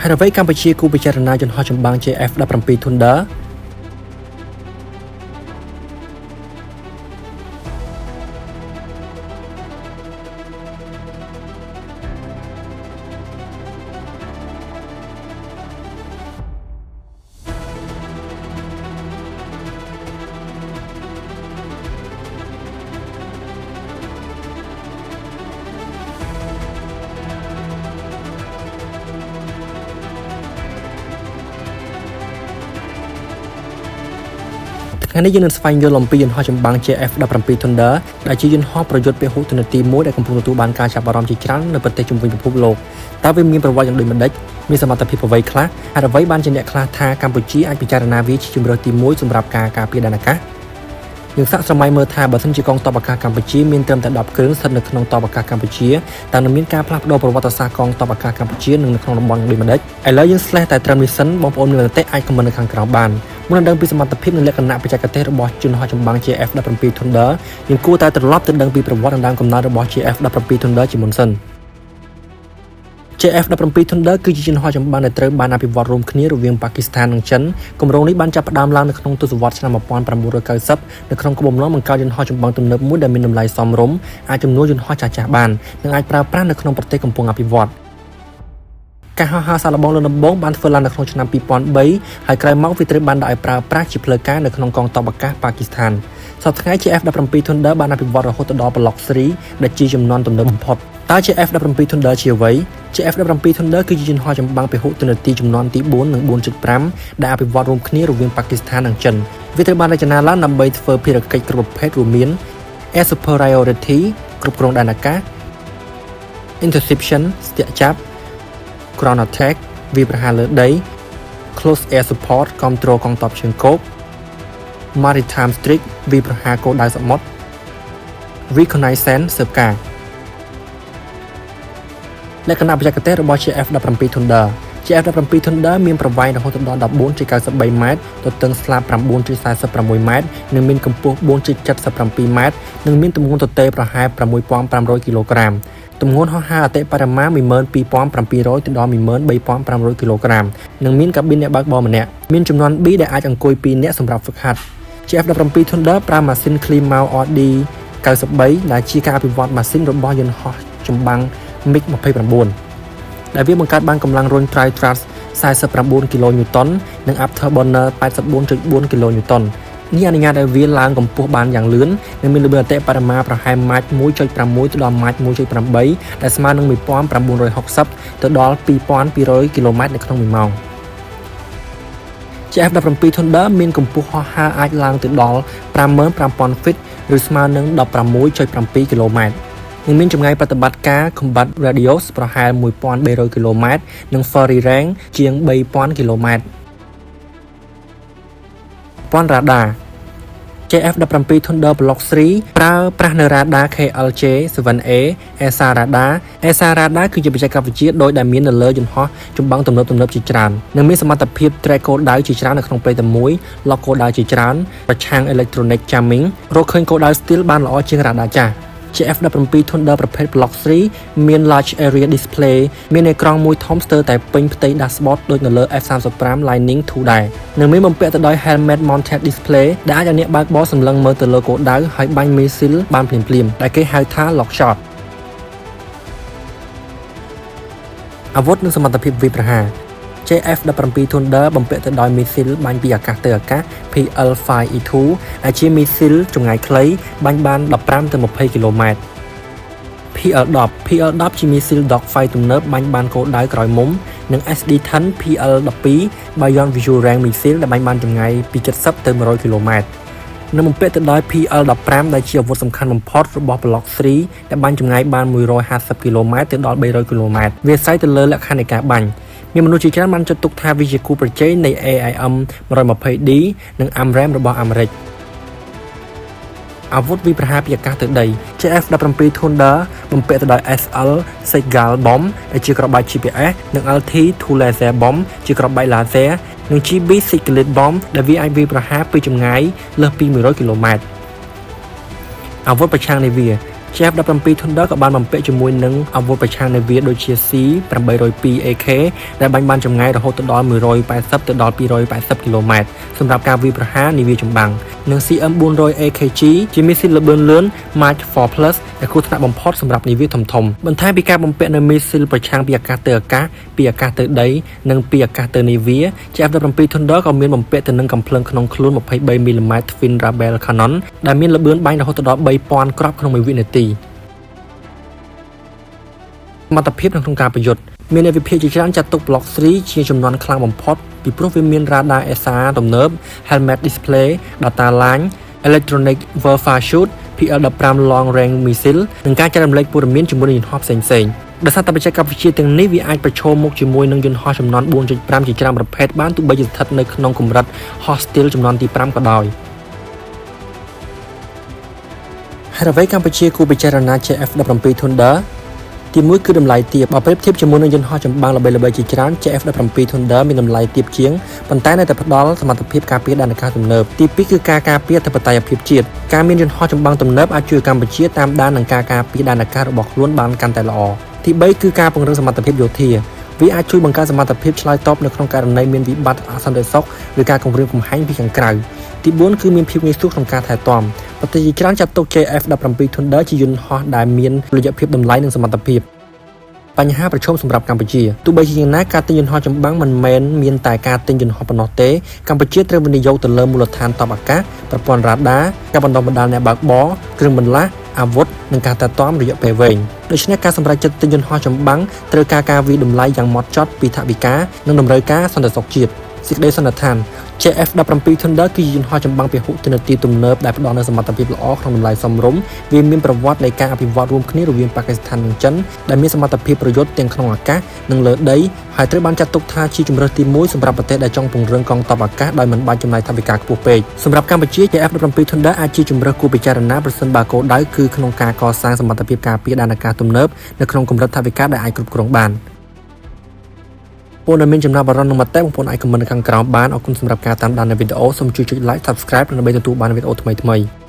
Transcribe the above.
ហេតុអ្វីកម្ពុជាគួរពិចារណាយន្តហោះចម្បាំង JF-17 Thunder? ថ្ងៃនេះយើងនឹងស្វែងយល់អំពីយន្តហោះចម្បាំង JF-17 Thunder ដែលជាយន្តហោះប្រយុទ្ធពហុតួនាទីមួយដែលកំពុងទទួលបានការចាប់អារម្មណ៍ជាច្រើននៅប្រទេសជុំវិញពិភពលោកតើវាមានប្រវត្តិយ៉ាងដូចម្តេចមានសមត្ថភាពអ្វីខ្លះហេតុអ្វីបានជាអ្នកខ្លះថាកម្ពុជាអាចពិចារណាវាជាជម្រើសទីមួយសម្រាប់ការការពារដែនអាកាសយើងសាកស្រមៃមើលថាបើសិនជាកងទ័ពអាកាសកម្ពុជាមានត្រឹមតែ10គ្រឿងស្ថិតនៅក្នុងទ័ពអាកាសកម្ពុជាតើនឹងមានការផ្លាស់ប្ដូរប្រវត្តិសាស្ត្រកងទ័ពអាកាសកម្ពុជានិងនៅក្នុងតំបន់យ៉ាងដូចម្តេចឥឡូវយើង slash តែត្រឹមនេះសិនបងប្អូនមានមតិអាច comment នៅខាងក្រោមបានមុននឹងដឹងពីសមត្ថភាពនិងលក្ខណៈបច្ចេកទេសរបស់យន្តហោះចម្បាំង JF-17 Thunder យើងគួរតែត្រឡប់ទៅដឹងពីប្រវត្តិនិងដើមកំណើតរបស់ JF-17 Thunder ជាមុនសិន JF-17 Thunder គឺជាយន្តហោះចម្បាំងដែលត្រូវបានអភិវឌ្ឍរួមគ្នារវាងប៉ាគីស្ថាននិងចិនគម្រោងនេះបានចាប់ផ្ដើមឡើងនៅក្នុងទសវត្សរ៍ឆ្នាំ1990នៅក្នុងគោលបំណងបង្កើតយន្តហោះចម្បាំងទំនើបមួយដែលមានតម្លៃសមរម្យអាចជំនួសយន្តហោះចាស់ៗបាននិងអាចប្រើប្រាស់នៅក្នុងប្រទេសកំពុងអភិវឌ្ឍការហោះហើរសាកល្បងលើកដំបូងបានធ្វើឡើងនៅក្នុងឆ្នាំ2003ហើយក្រោយមកវាត្រូវបានដាក់ឲ្យប្រើប្រាស់ជាផ្លូវការនៅក្នុងកងទ័ពអាកាសប៉ាគីស្ថានសប្តាហ៍ថ្ងៃ JF-17 Thunder បានអភិវឌ្ឍរហូតដល់ Block 3ដែលជាចំនួនទំនើបបំផុតតើ JF-17 Thunder ជាអ្វី JF-17 Thunder គឺជាយន្តហោះចម្បាំងពហុតួនាទីចំនួនទី4និង4.5ដែលអភិវឌ្ឍរួមគ្នារវាងប៉ាគីស្ថាននិងចិនវាត្រូវបានរចនាឡើងដើម្បីធ្វើភារកិច្ចគ្រប់ប្រភេទរួមមាន Air Superiority គ្រប់គ្រងដែនអាកាស Interception ស្ទាក់ចាប់ Ground Attack វាយប្រហារលើដី Close Air Support គាំទ្រកងទ័ពជើងគោក Maritime Strike វាយប្រហារគោលដៅសមុទ្រ Reconnaissance ស៊ើបការលក្ខណៈបច្ចេកទេសរបស់ JF-17 Thunder JF-17 Thunder មានប្រវែងរហូតដល់14.93ម៉ែត្រទទឹងស្លាប9.46ម៉ែត្រនិងមានកម្ពស់4.77ម៉ែត្រនិងមានទម្ងន់ទទេប្រហែល6500គីឡូក្រាមទម្ងន់ហោះហើរអតិបរមា12700ទៅដល់13500គីឡូក្រាមនិងមានកាប៊ីនអ្នកបើកបរម្នាក់មានចំនួន B ដែលអាចអង្គុយ2នាក់សម្រាប់ហ្វឹកហាត់ JF-17 Thunder ប្រើម៉ាស៊ីន Klimov RD 93ដែលជាការអភិវឌ្ឍម៉ាស៊ីនរបស់យន្តហោះចម្បាំង MiG-29 ដែលវាបង្កើតបានកម្លាំងរុញ Tri Thrust 49គីឡូញូតុននិង Afterburner 84.4គីឡូញូតុននេះអនុញ្ញាតឲ្យវាឡើងកម្ពស់បានយ៉ាងលឿននិងមានល្បឿនអតិបរមាប្រហែលម៉ាច់1.6ទៅដល់ម៉ាច់1.8ដែលស្មើនឹង1960ទៅដល់2200គីឡូម៉ែត្រនៅក្នុង1ម៉ោង JF-17 Thunder មានកម្ពស់ហោះហើរអាចឡើងទៅដល់55,000 feet ឬស្មើនឹង16.7គីឡូម៉ែត្រនិងមានចម្ងាយប្រតិបត្តិការ Combat Radius ប្រហែល1300គីឡូម៉ែត្រនិង Ferry Range ជាង3000គីឡូម៉ែត្រពាន់រ៉ាដា JF-17 Thunder Block 3ប្រើប្រាស់នៅរ៉ាដា KLJ-7A ESA Radar ESA Radar គឺជាបច្ចេកវិទ្យាដូចដែលមាននៅលើយន្តហោះចម្បាំងទំនើបៗជាច្រើននិងមានសមត្ថភាព track គោលដៅជាច្រើននៅក្នុងពេលតែមួយ lock គោលដៅជាច្រើនប្រឆាំង electronic jamming រកឃើញគោលដៅ stealth បានល្អជាងរ៉ាដាចាស់ JF-17 Thunder ប្រភេទ Block 3មាន Large Area Display មានអេក្រង់មួយធំស្ទើរតែពេញផ្ទៃ dashboard ដូចនៅលើ F-35 Lightning II ដែរនិងមានបំពាក់ទៅដោយ Helmet Mounted Display ដែលអាចឲ្យអ្នកបើកបរសម្លឹងមើលទៅលើគោលដៅហើយបាញ់មីស៊ីលបានភ្លាមៗដែលគេហៅថា Lock Shot អាវុធនិងសមត្ថភាពវាយប្រហារ JF-17 Thunder បំពាក់ទៅដោយមីស៊ីលបាញ់ពីអាកាសទៅអាកាស PL-5E2 ដែលជាមីស៊ីលចម្ងាយខ្លីបាញ់បាន15ទៅ20គីឡូម៉ែត្រ PL-10 PL-10 ជាមីស៊ីល dogfight ទំនើបបាញ់បានគោលដៅក្រោយមុំនិង SD-10 PL-12 Beyond Visual Range Missile ដែលបាញ់បានចម្ងាយពី70ទៅ100គីឡូម៉ែត្រនិងបំពាក់ទៅដោយ PL-15 ដែលជាអាវុធសំខាន់បំផុតរបស់ Block 3ដែលបាញ់ចម្ងាយបាន150គីឡូម៉ែត្រទៅដល់300គីឡូម៉ែត្រវាអាស្រ័យទៅលើលក្ខខណ្ឌនៃការបាញ់មានមនុស្សជាច្រើនបានចាត់ទុកថាវាជាគូប្រជែងនៃ AIM 120D និង AMRAAM របស់អាមេរិកអាវុធវាយប្រហារពីអាកាសទៅដី JF-17 Thunder បំពាក់ទៅដោយ SL Seagull Bomb ដែលជាគ្រាប់បែក GPS និង LT-2 Laser Bomb ជាគ្រាប់បែក laser និង GB Cyclid Bomb ដែលវាអាចវាយប្រហារពីចម្ងាយលើសពី100គីឡូម៉ែត្រអាវុធប្រឆាំងនាវា JF-17 Thunder ក៏បានបំពាក់ជាមួយនឹងអាវុធប្រឆាំងនាវាដូចជា C-802 AK ដែលបាញ់បានចម្ងាយរហូតដល់180ទៅដល់280គីឡូម៉ែត្រសម្រាប់ការវាយប្រហារនាវាចម្បាំងនិង CM-400 AKG ជាមីស៊ីលល្បឿនលឿន Mach 4 Plus ដែលគ្រោះថ្នាក់បំផុតសម្រាប់នាវាធំៗបន្ថែមពីការបំពាក់នូវមីស៊ីលប្រឆាំងពីអាកាសទៅអាកាសពីអាកាសទៅដីនិងពីអាកាសទៅនាវា JF-17 Thunder ក៏មានបំពាក់ទៅនឹងកាំភ្លើងក្នុងខ្លួន23 mm Twin Barrel Cannon ដែលមានល្បឿនបាញ់រហូតដល់3000គ្រាប់ក្នុងមួយវិនាទីសមត្ថភាពនៅក្នុងការប្រយុទ្ធមានអ្នកវិភាគជាច្រើនចាត់ទុក Block 3ជាចំនួនខ្លាំងបំផុតពីព្រោះវាមាន radar AESA ទំនើប Helmet Display Data Line Electronic Warfare Suite PL-15 Long Range Missile និងការចែករំលែកព័ត៌មានជាមួយនឹងយន្តហោះផ្សេងៗដោយសារតែបច្ចេកវិទ្យាទាំងនេះវាអាចប្រឈមមុខជាមួយនឹងយន្តហោះចំនួន4.5ជាច្រើនប្រភេទបានទោះបីជាស្ថិតនៅក្នុងកម្រិត Hostile ចំនួនទី5ក៏ដោយហេតុអ្វីកម្ពុជាគួរពិចារណា JF-17 Thunder? ទីមួយគឺតម្លៃទាបបើប្រៀបធៀបជាមួយនឹងយន្តហោះចម្បាំងល្បីៗជាច្រើន JF-17 Thunder មានតម្លៃទាបជាងប៉ុន្តែនៅតែផ្ដល់សមត្ថភាពការពារដែនអាកាសទំនើបទីពីរគឺការការពារអធិបតេយ្យភាពជាតិការមានយន្តហោះចម្បាំងទំនើបអាចជួយកម្ពុជាតាមដាននិងការការពារដែនអាកាសរបស់ខ្លួនបានកាន់តែល្អទី3គឺការពង្រឹងសមត្ថភាពយោធាវាអាចជួយបង្កើនសមត្ថភាពឆ្លើយតបនៅក្នុងករណីមានវិបត្តិអសន្តិសុខឬការគំរាមកំហែងពីខាងក្រៅទី4គឺមានភាពងាយស្រួលក្នុងការថែទាំប្រទេសជាច្រើនចាត់ទុក JF-17 Thunder ជាយន្តហោះដែលមានតុល្យភាពតម្លៃនិងសមត្ថភាពបញ្ហាប្រឈមសម្រាប់កម្ពុជាទោះបីជាយ៉ាងណាការទិញយន្តហោះចម្បាំងមិនមែនមានតែការទិញយន្តហោះប៉ុណ្ណោះទេកម្ពុជាត្រូវវិនិយោគទៅលើមូលដ្ឋានទ័ពអាកាសប្រព័ន្ធរ៉ាដាការបណ្ដុះបណ្ដាលអ្នកបើកបរគ្រឿងបន្លាស់អាវុធនិងការថែទាំរយៈពេលវែងដូច្នេះការសម្រេចចិត្តទិញយន្តហោះចម្បាំងត្រូវការការវាយតម្លៃយ៉ាងហ្មត់ចត់ពីថវិកានិងតម្រូវការសន្តិសុខជាតិសេចក្តីសន្និដ្ឋាន JF-17 Thunder គឺជាយន្តហោះចម្បាំងពហុតនាទីទំនើបដែលផ្ដល់នូវសមត្ថភាពល្អក្នុងតម្លៃសមរម្យវាមានប្រវត្តិនៃការអភិវឌ្ឍរួមគ្នារវាងប៉ាគីស្ថាននិងចិនដែលមានសមត្ថភាពប្រយុទ្ធទាំងក្នុងអាកាសនិងលើដីហើយត្រូវបានចាត់ទុកថាជាជម្រើសទីមួយសម្រាប់ប្រទេសដែលចង់ពង្រឹងកងទ័ពអាកាសដោយមិនបាច់ចំណាយថវិកាខ្ពស់ពេកសម្រាប់កម្ពុជា JF-17 Thunder អាចជាជម្រើសគួរពិចារណាប្រសិនបើគោលដៅគឺក្នុងការកសាងសមត្ថភាពការពារដែនអាកាសទំនើបនៅក្នុងកម្រិតថវិកាដែលអាចគ្រប់គ្រងបានបងប្អូនដែលមានចំណាប់អារម្មណ៍នឹងមតិបងប្អូនអាច comment នៅខាងក្រោមបានអរគុណសម្រាប់ការតាមដាននៅវីដេអូសូមជួយចុច like Subscribe ដើម្បីទទួលបានវីដេអូថ្មីៗ។